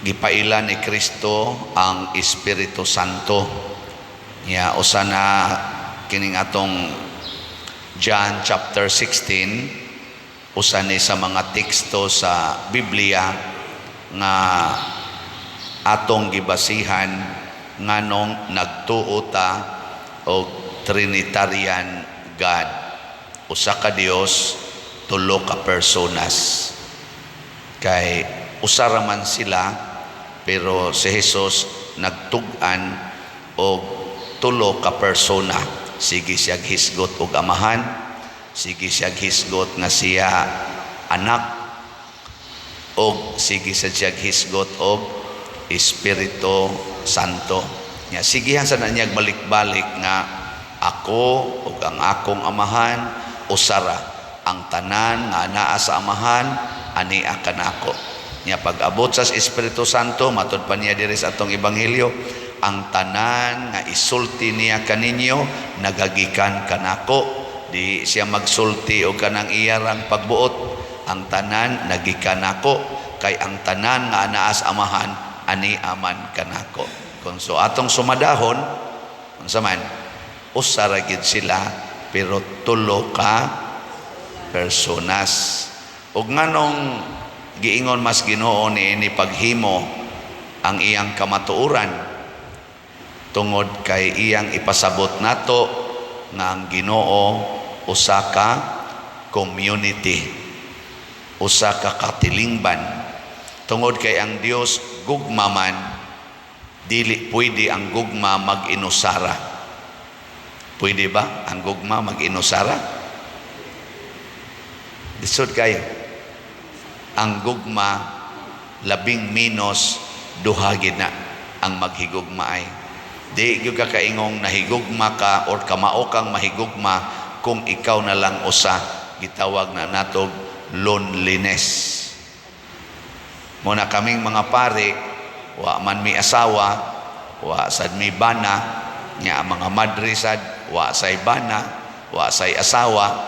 Gipaila ni Kristo ang Espiritu Santo. Nya usa na kining atong John chapter 16, usa ni sa mga teksto sa Biblia nga atong gibasihan nganong nagtuo ta og Trinitarian God. Usa ka Dios, tulo ka personas. Kay usa ra man sila, pero si Jesus nagtug-an og tulo ka persona. Sige siya hisgot og Amahan, sige siya hisgot nga siya anak, og sige sa siya hisgot og Espiritu Santo. Nya sigihan sa na niya balik-balik nga ako ug ang akong Amahan usara, ang tanan nga anaa sa Amahan ania kanako. Nya pag-abot sa Espiritu Santo, matud pa niya diri sa atong ebanghelyo, ang tanan nga isulti niya kaninyo nagagikan kanako. Di siya magsulti og kanang iyarang pagbuot. Ang tanan nagikan nako, kay ang tanan nga anaa sa Amahan ani aman kanako. Kung so atong sumadahon, unsa man, usa ra gid sila pero tulo ka personas. Ug nganong giingon mas Ginoo niini paghimo ang iyang kamatuoran? Tungod kay iyang ipasabot nato nga ang Ginoo usa ka community, usa ka katilingban. Tungod kay ang Dios gugma man, dili pwede ang gugma mag-inusara. Pwede ba ang gugma mag-inusara? Lisod kayo. Ang gugma, labing minos duha gid na ang maghigugma ay. Di gyud ka kaingong nahigugma ka or kamao kang mahigugma kung ikaw na lang usa. Gitawag na natog loneliness. Muna kaming mga pare, wa man mi asawa, wa sad mi bana, nya ang mga madre sad, wa say bana, wa say asawa,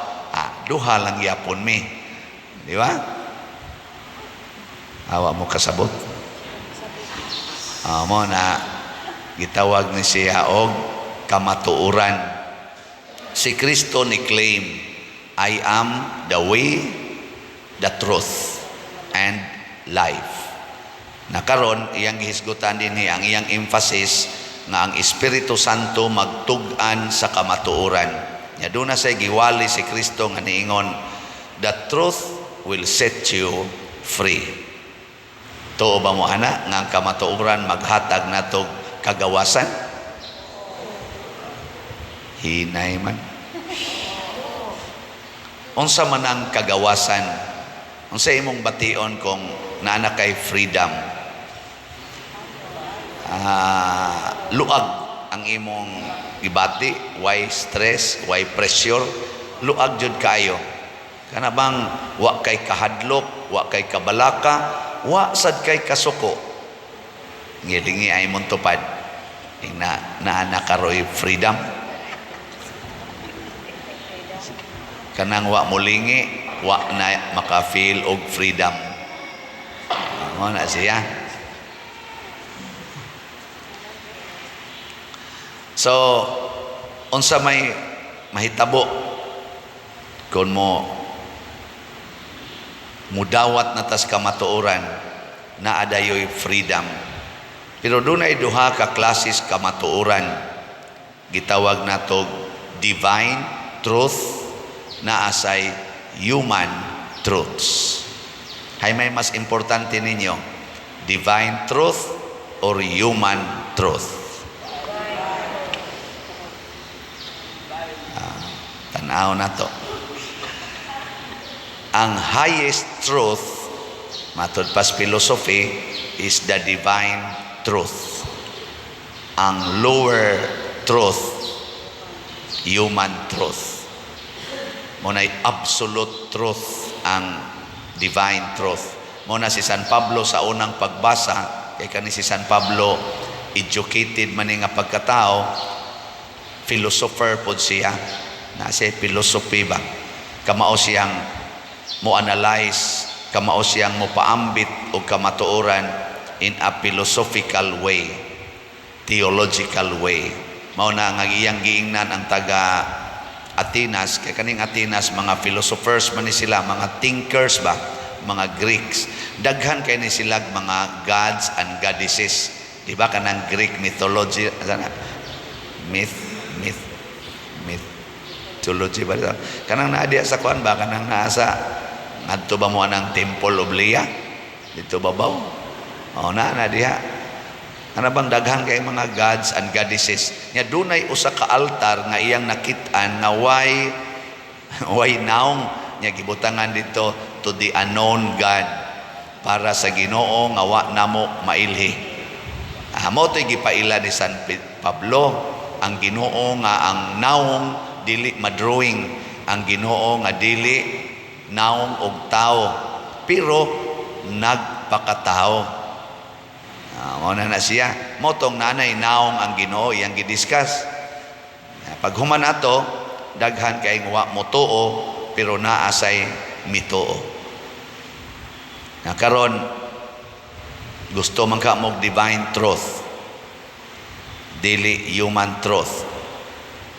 duha lang yapon mi. Di ba? Awa mo kasabot. Mo na gitawag ni siya og kamatuoran. Si Kristo ni claim, "I am the way, the truth, and life." Na karon iyang gihisgutan dinhi ang iyang emphasis nga ang Espiritu Santo magtug-an sa kamatuoran. Nya duna say giwali si Kristo nga niingon, "The truth will set you free." Tuo ba mo ana nga ang kamatuoran maghatag natog kagawasan? Hinay man. Unsa man ang kagawasan? Unsa imong bation kung naa na kay freedom? Luag ang imong gibati, why stress, why pressure, luag jud kayo. Kana bang wa kay kahadlok, wa kay kabalaka, wa sad kay kasuko. Ngilingi ay mong tupad. Ing na naa na karoy freedom. Kanang wa mulingi, wa na maka-feel og freedom. Mo na siya. So, unsa may mahitabo kung mo mudawat na tas kamatuoran na adayoy freedom? Pero dunay duha ka klases kamatuoran. Gitawag nato divine truth na asay human truths. Hay may mas importante ninyo, divine truth or human truth? Tanaw na to. Ang highest truth, matod pas philosophy, is the divine truth. Ang lower truth, human truth. Muna'y absolute truth ang divine truth. Muna si San Pablo sa unang pagbasa, kay kani si San Pablo, educated man nga pagkatao, philosopher pod siya. Na siya philosophy ba? Kamao siyang mo analyze, kamao siyang mo paambit og kamatuoran. in a philosophical way, theological way. Mao na nga iyang giingnan ang taga Atenas, kay kaning Atenas, mga philosophers man ni sila, mga thinkers ba, mga Greeks. Daghan kay ni sila mga gods and goddesses. Di ba kanang Greek mythology, ano na? Myth, myth, mythology ba ito? Kanang naa diya sa kuan ba, kanang naa sa ngadto ba mo anang Temple of Leah? Dito babaw? O na na diha. Ano bang daghan kay mga gods and goddesses? Nya dunay usa ka altar nga iyang nakit-an nga way naong, nya gibutangan dito, "To the unknown God," para sa Ginoo nga wa namo mailhi. Ah, mao to'y gipaila ni San Pablo, ang Ginoo nga ang naong dili madrawing, ang Ginoo nga dili naong og tao pero nagpakatao. Ah, mao na na siya. Mao tong nanay naong ang Ginoo iyang gidiscuss. Ah, pag human ato, daghan kay wa motuo pero naa say mituo. Na karon gusto man ka mo divine truth, dili human truth.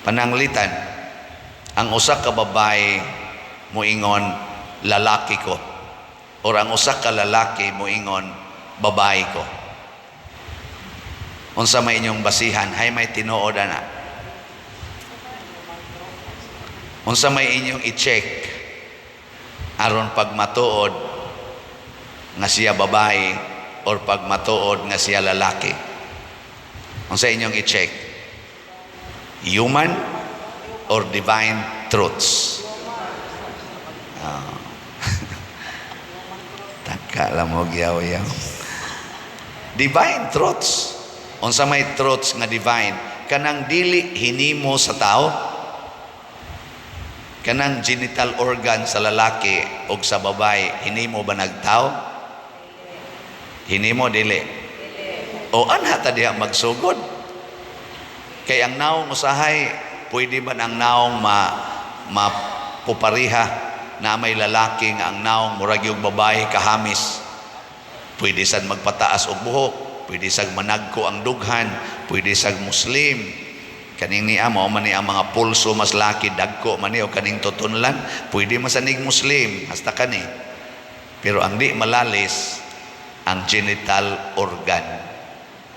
Pananglitan, ang usa ka babae moingon, "Lalaki ko," or ang usa ka lalaki moingon, "Babae ko." Unsa may inyong basihan? Hay may tinuod ana? Unsa may inyong i-check aron pag matuod nga siya babae or pag matuod nga siya lalaki? Unsa inyong i-check? Human or divine truths? Ah. Taka lang mo yaw-yaw. Divine truths. Unsa may truths nga divine? Kanang dili hinimo sa tao. Kanang genital organ sa lalaki o sa babae, hinimo ba nagtao? Hinimo dili? O anha ta diha magsugod. Kay ang naong usahay, pwede ba ang naong mapupariha na may lalaki nga ang naong murag yung babae kahamis? Pwede sad magpataas og buhok, pwede sad managko ang dughan, pwede sad Muslim. Kaning niya mao man ni ang mga pulso mas laki dagko man ni o kaning tutunlan, pwede masanig Muslim hasta kani. Pero ang di malalis ang genital organ.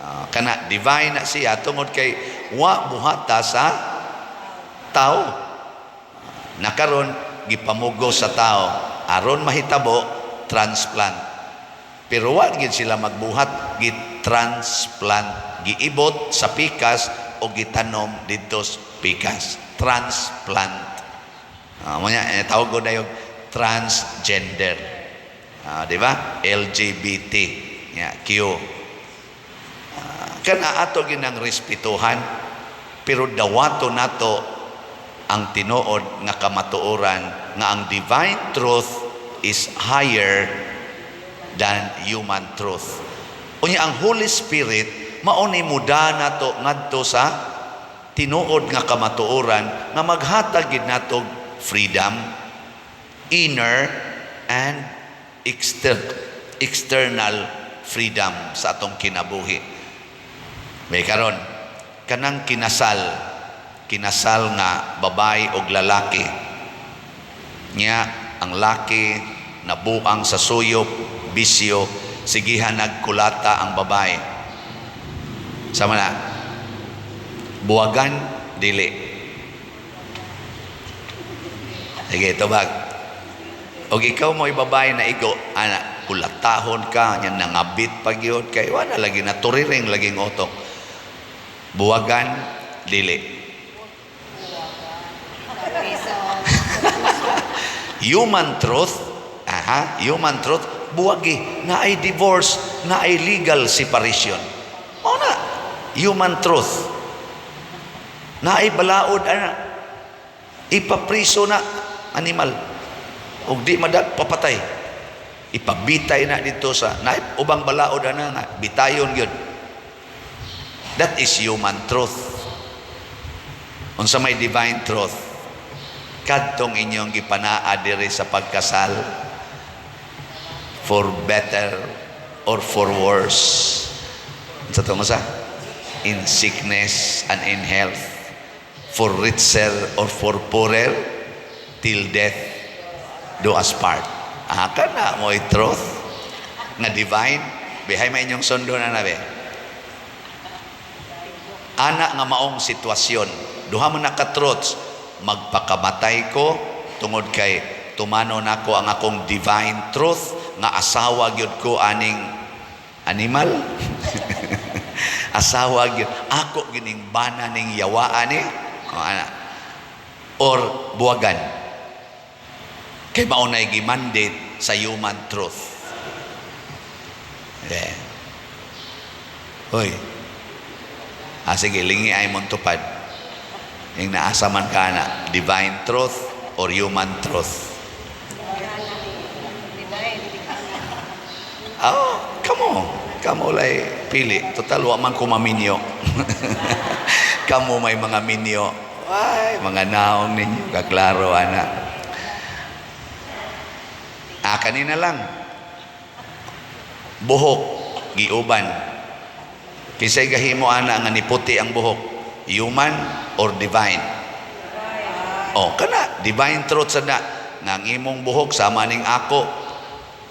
Ah, kana divine na siya tungod kay wa buhata sa tao. Nakaron gipamugos sa tao aron mahitabo transplant. Pero wa gid sila magbuhat, gi-transplant, giibot sa pikas o gitanom didto sa pikas. Transplant. Mo nya eh, tawag ko na yung transgender. Ah, di ba? LGBT. Ya, Q. Ah, kana ato ginang respetuhan pero dawato nato ang tinuod nga kamatuoran nga ang divine truth is higher than human truth. Unya ang Holy Spirit mao ni muda nato ngadto sa tinuod nga kamatuoran nga maghatag gid nato freedom, inner and external freedom sa atong kinabuhi. May karon kanang kinasal, kinasal nga babae og lalaki. Nya ang laki nabuang sa suyop, bisyo, sigihan nagkulata ang babae. Sama na. Buwagan, dili? Sige, tubag. Og ikaw mo babae na igo, ana, kulatahon ka, nya nangabit pag yun, kay wala lagi naturiring laging utok. Buwagan, dili? Piso. Human truth, aha, human truth, buwagi, na ay divorce, na ay legal separation. O na, human truth. Na ay balaod, ana, ipapriso na, animal. Og di madag, papatay. Ipabitay na dito sa, na ubang balaod, ana nga, bitayon yun. That is human truth. Unsa may divine truth? Kadtong inyong gipanaa diri sa pagkasal, for better, or for worse. Sa tungo sa in sickness and in health, for richer or for poorer, till death do us part. Ah, kana mo'y truth nga divine. Bihay may inyong sundo na nabi. Ana nga maong sitwasyon, duha man na ka truths: magpakamatay ko tungod kay tumano nako ang akong divine truth nga asawa gyud ko aning animal, asawa gyud ako gining bana ning yawaan ni o ana, or buwagan kay mao nay gi-mandate sa human truth. Yeah. Hoy. Ah, sige, lingi ay mong tupad. Yung naasa man ka na, divine truth or human truth? Divine. Oh, kamo. Kamo lay pili. Total, wa man ko maminyo. Kamo may mga minyo. Ay, mga naong ninyo. Kaklaro, ana. Ah, kanina lang. Buhok, giuban. Kinsay gahimo ana nga niputi ang buhok? Human or divine? Oh, kana divine truth sa na nga ang imong buhok sama ning ako,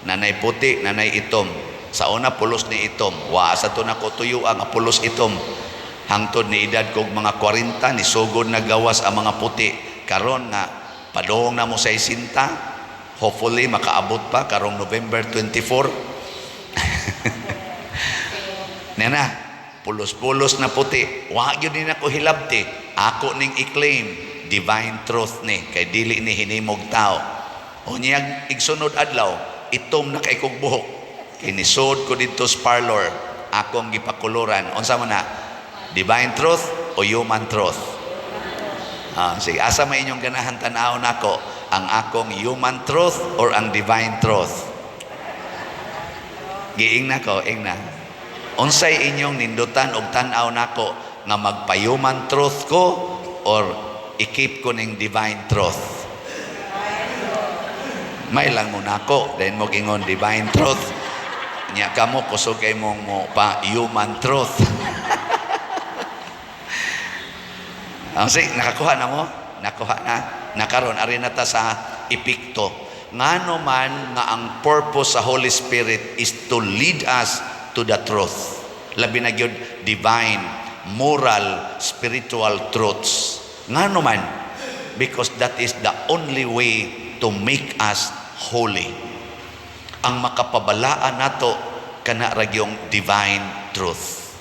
nanay puti, nanay itom. Sa una pulos ni itom. Wa sa to nako tuyo ang pulos itom. Hangtod ni edad kog mga 40, ni sugod na gawas ang mga puti. Karon nga padong na mo sa isinta, hopefully makaabot pa karong November 24. Nena, pulos-pulos na puti. Wa gyud ni nako hilabti. Ako ning i-claim divine truth ni kay dili ni hinimog tao. Unyag igsunod adlaw, itom na kay kog buhok. Kay nisod ko didto sa parlor, akong gipakuluran. Unsa man na? Divine truth o human truth? Ah, sige, asa may inyong ganahan tan-aw nako? Ang akong human truth or ang divine truth? Giing na ko, ing na. Unsay inyong nindutan og tan-aw nako, nga magpa-human truth ko or i-keep ko ning divine truth? May lang mo nako, then mo gingon divine truth. Nya kamo kusog kay mong mo pa human truth. Ang sige, nakakuha na mo? Nakuha na. Nakaron ari na ta sa epekto. Ngano man nga ang purpose sa Holy Spirit is to lead us to the truth. Labi na gyud divine, moral, spiritual truths. Ngano man? Because that is the only way to make us holy. Ang makapabalaan nato kana ra gyung divine truth.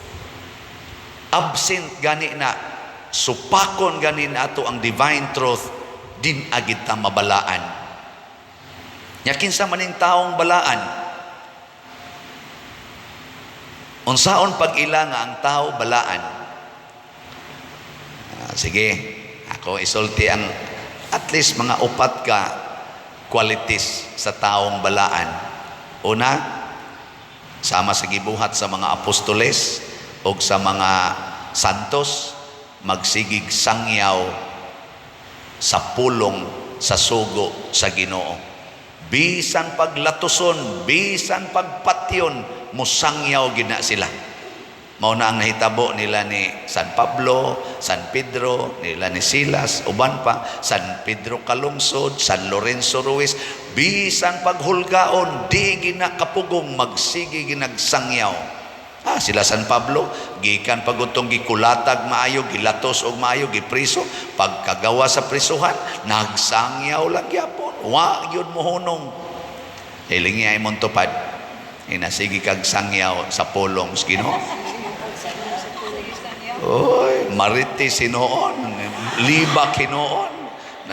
Absent gani na, supakon gani nato ang divine truth, din agid ta mabalaan. Nya kinsa maning taong balaan? Unsaon pag-ila nga ang tao balaan? Ah, sige, ako isulti ang at least mga upat ka qualities sa taong balaan. Una, sama sa gibuhat sa mga apostoles o sa mga santos, magsigig sangyaw sa pulong sa sugo sa Ginoo. Bisan paglatuson, bisan pagpatyon, musangyaw gina sila. Mao na ang nahitabo nila ni San Pablo, San Pedro, nila ni Silas, uban pa, San Pedro Calungsod, San Lorenzo Ruiz, bisan paghulgaon, di gina kapugong, magsige ginagsangyaw. Ah, sila San Pablo, gikan pagutong gikulatag maayo, gilatos og maayo, gipriso, pagkagawa sa prisuhan, nagsangyaw lang gyapon. Wa gyud mohunong. Hilingi ay mong tupad. Inasigi kag sangyaw sa pulong sa Ginoo. Oy, marites hinuon, libak hinuon.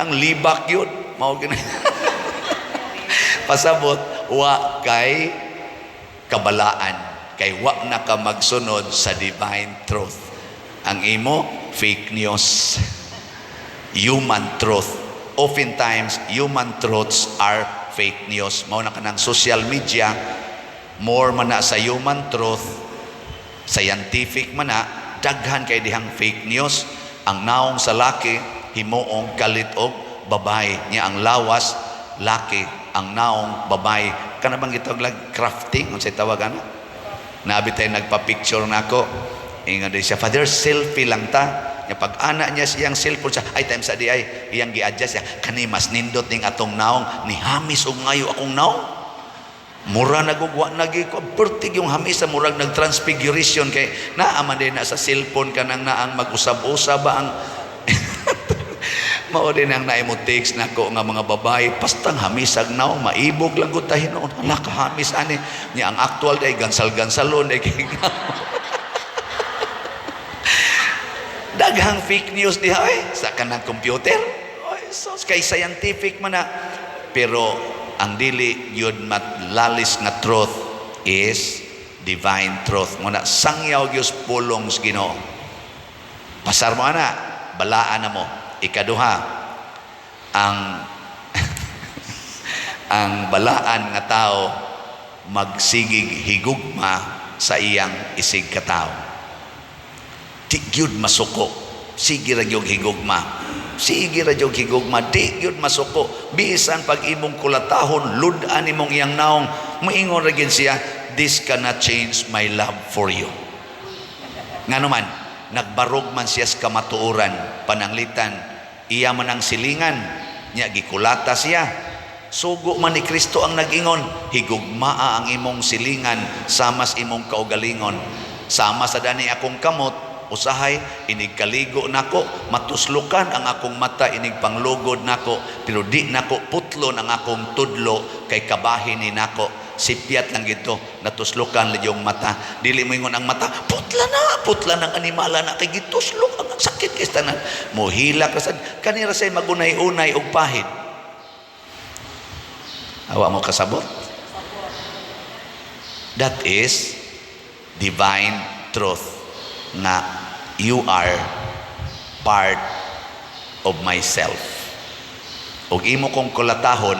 Nang libak yun, mao gina. Pasabot, wa kay kabalaan, kay wa na ka magsunod sa divine truth. Ang imo, fake news. Human truth. Oftentimes, human truths are fake news. Mao na kanang social media, more man na sa human truth, scientific man na, daghan kay dihang fake news. Ang naong sa laki, himuong kalit og babae. Nya ang lawas, laki. Ang naong babae. Kana bang gitawag lang crafting, unsay tawag ana? Nabi tayo nagpa-picture nako. Ingon din siya, "Father, selfie lang ta." Nya pag ana niya siyang cellphone siya, ay time sa di ay iyang gi-adjust siya. Kani mas nindot ning atong naong, ni hamis og ngayo akong naong. Mura nagugwa nagi ko pertig yung hamis sa murag nag-transfiguration kay naa man din na sa cellphone kanang naang mag-usab-usab ba ang mao din ang naimo text nako nga mga babae pastang hamisag naong maibog lang gud ta hinuon. Hala, kahamis ani nya. Ang actual day gansal-gansalon day kay daghang fake news diha eh sa kanang computer. Oy, sus, kay scientific man na, pero ang dili yun matlalis nga truth is divine truth mo na. Sangyaw gyud pulong sa Ginoo. Pasar mo ana, balaan na mo. Ikaduha, ang balaan nga tao magsigig higugma sa iyang isig katao. Di gyud masuko, sige ra gyud higugma, sige ra gyud higugma, di gyud masuko. Bisan pag imong kulatahon, lud-an imong iyang naong, moingon ra gyud siya, "This cannot change my love for you." Ngano man, nagbarog man siya sa kamatuoran. Pananglitan iya man ang silingan nya, gikulata siya. Sugo man ni Kristo ang nag-ingon, "Higugmaa ang imong silingan samas imong kaugalingon." Sama sa dani akong kamot, usahay inig kaligo nako, matuslukan ang akong mata inig panglugod nako, pero di nako putlon ang akong tudlo kay kabahin ni nako. Sipyat lang gito, natuslukan lang yung mata. Dili mo ingon ang mata, "Putla na, putla ng animala na kay gituslok ang sakit kay tanan." Mohilak ra sad kanira say magunay-unay og pahid. Awa mo kasabot? That is divine truth nga you are part of myself. Ug imo kong kulatahon,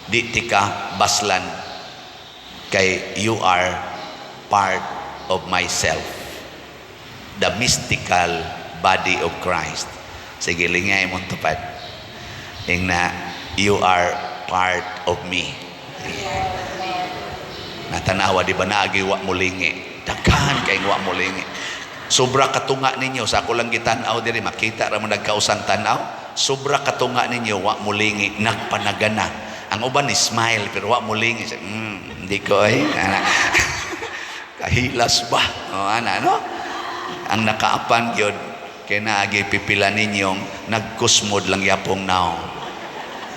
di tika baslan kay you are part of myself. The mystical body of Christ. Sige, lingay mong tupad. Ingna, "You are part of me." Natanawa, di ba naagi wa mo lingi? Daghan kay wa mo lingi. Sobra katunga ninyo sa ako lang gitan-aw diri, makita ra mo nagkausang tan-aw. Sobra katunga ninyo wa mo lingi, nagpanagana. Ang uban ni smile pero wa mo lingi. Hindi ko ay. Ana. Kahilas ba? O ana no? Ang nakaapan gyud kay naagi pipila ninyong nagkusmod lang yapong naong.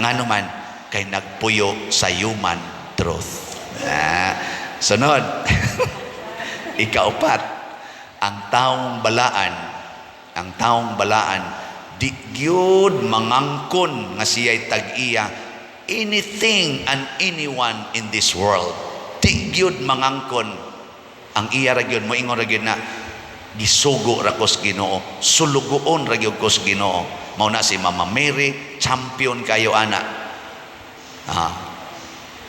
Ngano man, kay nagpuyo sa human truth. Ah, sunod. Ikaupat, ang taong balaan, ang taong balaan, di gyud mangangkon nga siya'y tag-iya anything and anyone in this world. Di gyud mangangkon. Ang iya ra gyud, moingon ra gyud na, "Gisugo ra ko sa Ginoo, sulugoon ra gyud ko sa Ginoo." Mao na si Mama Mary, champion kayo ana. Ah.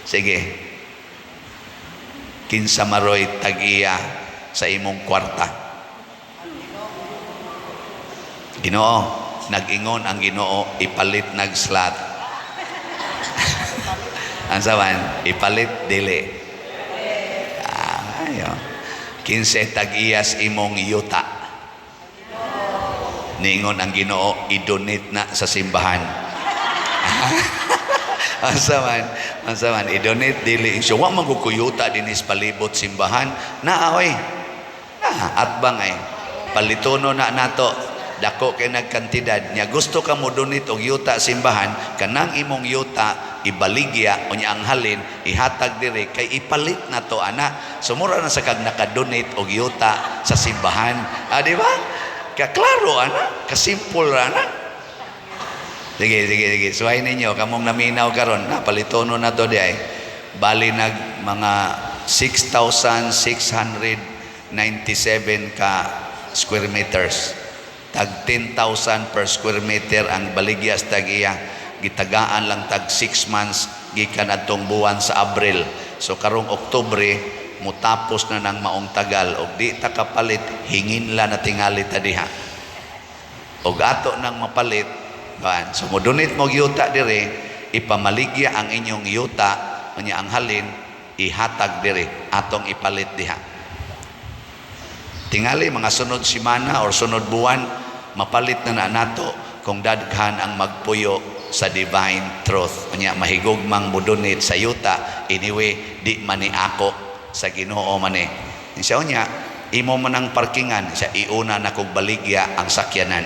Sige. Kinsa maroy tag-iya sa imong kwarta? Ginoo. Nag-ingon ang Ginoo, "Ipalit nag slot." Ang sawan, ipalit dili. Ah, ayo. Kinsa tag-iyas imong yuta? Niingon ang Ginoo, "I-donate na sa simbahan." Asa man, asa man, i-donate dili. So, wa man ko yuta dinis palibot simbahan. Naa oy. Na, atbang ay. Palitono na nato. Dako kay nagkantidad nya, gusto ka mo donate og yuta simbahan, kanang imong yuta ibaligya, unya ang halin ihatag diri kay ipalit na to ana. Sumura na sa kag naka-donate og yuta sa simbahan. Ah, di ba? Ka klaro ana, kasimple ra ana. Sige, sige, sige. Suway ninyo, kamong naminaw karon, napalitono na to di ay. Bali nag mga 6,697 ka square meters. Tag 10,000 per square meter ang baligyas tag iya. Gitagaan lang tag 6 months gikan adtong buwan sa Abril. So karong Oktubre mutapos na ng maong tagal, og di ta kapalit, hingin la na tingali ta diha. Og ato nang mapalit. Kan, so mo donate mo yuta dire, ipamaligya ang inyong yuta. Unya ang halin ihatag diri, atong ipalit diha. Tingali mga sunod simana or sunod buwan, mapalit na na nato kung daghan ang magpuyo sa Divine Truth. Unya mahigugmang mo-donate sa yuta, anyway di man ni ako, sa Ginoo man ni. Siya unya imo man ang parkingan, siya iuna na kog baligya ang sakyanan.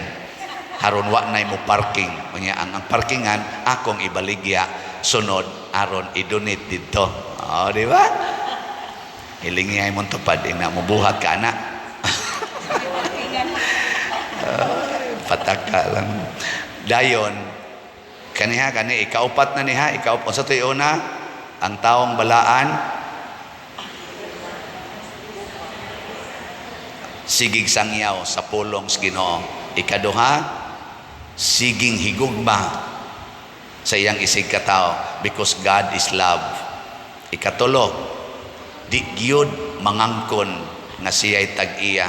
Haron wa nay mo parking. Unya ang parkingan akong ibaligya sunod aron i-donate didto. Oh, di ba? Hilingi ay mong tupad ina mo buhat ka ana. Ay, pataka lang. Dayon kaniha kani ikaupat na niha, ikaupat sa tuyo una, ang taong balaan sigig sangyaw sa pulong sa Ginoo. Ikaduha, siging higugma sa iyang isig katao because God is love. Ikatulo, di gyud mangangkon nga siya'y tag-iya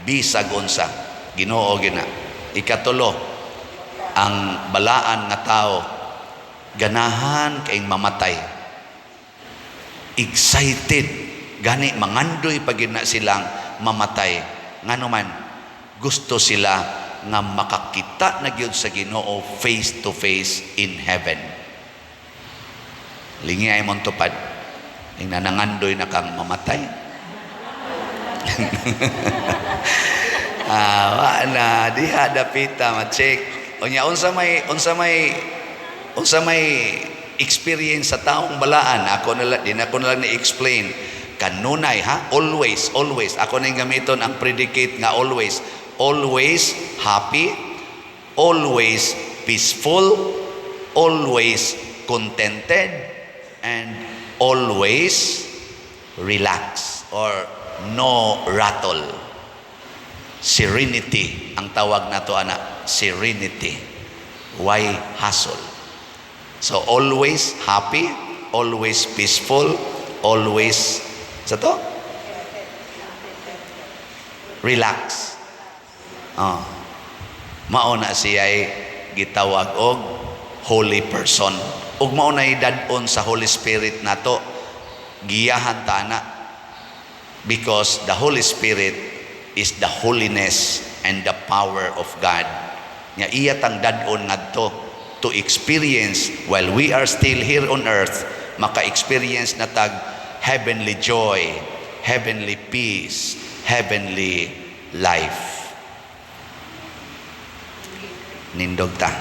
bisag unsa, Ginoo gina. Ikatulo, ang balaan nga tao ganahan kayong mamatay, excited gani, mangandoy pag na silang mamatay, ngano man gusto sila nga makakita na gyud sa Ginoo face to face in heaven. Lingi ay mong tupad ing nanangandoy na kang mamatay. Ah, wa na diha dapita ma-check. Unya unsa may experience sa taong balaan, ako na lang, din ako na lang ni-explain kanunay ha, always, always ako na yung gamiton ang predicate nga always, always happy, always peaceful, always contented, and always relax or no rattle. Serenity ang tawag nato ana, serenity. Why hassle? So always happy, always peaceful, always sa to? Relax. Oh. Mao na siya'y gitawag og holy person. Ug mao na dad-on sa Holy Spirit nato. Giyahan ta ana because the Holy Spirit is the holiness and the power of God. Nga iya tang dad-on ngadto to experience while we are still here on earth, maka-experience na tag heavenly joy, heavenly peace, heavenly life. Nindog ta.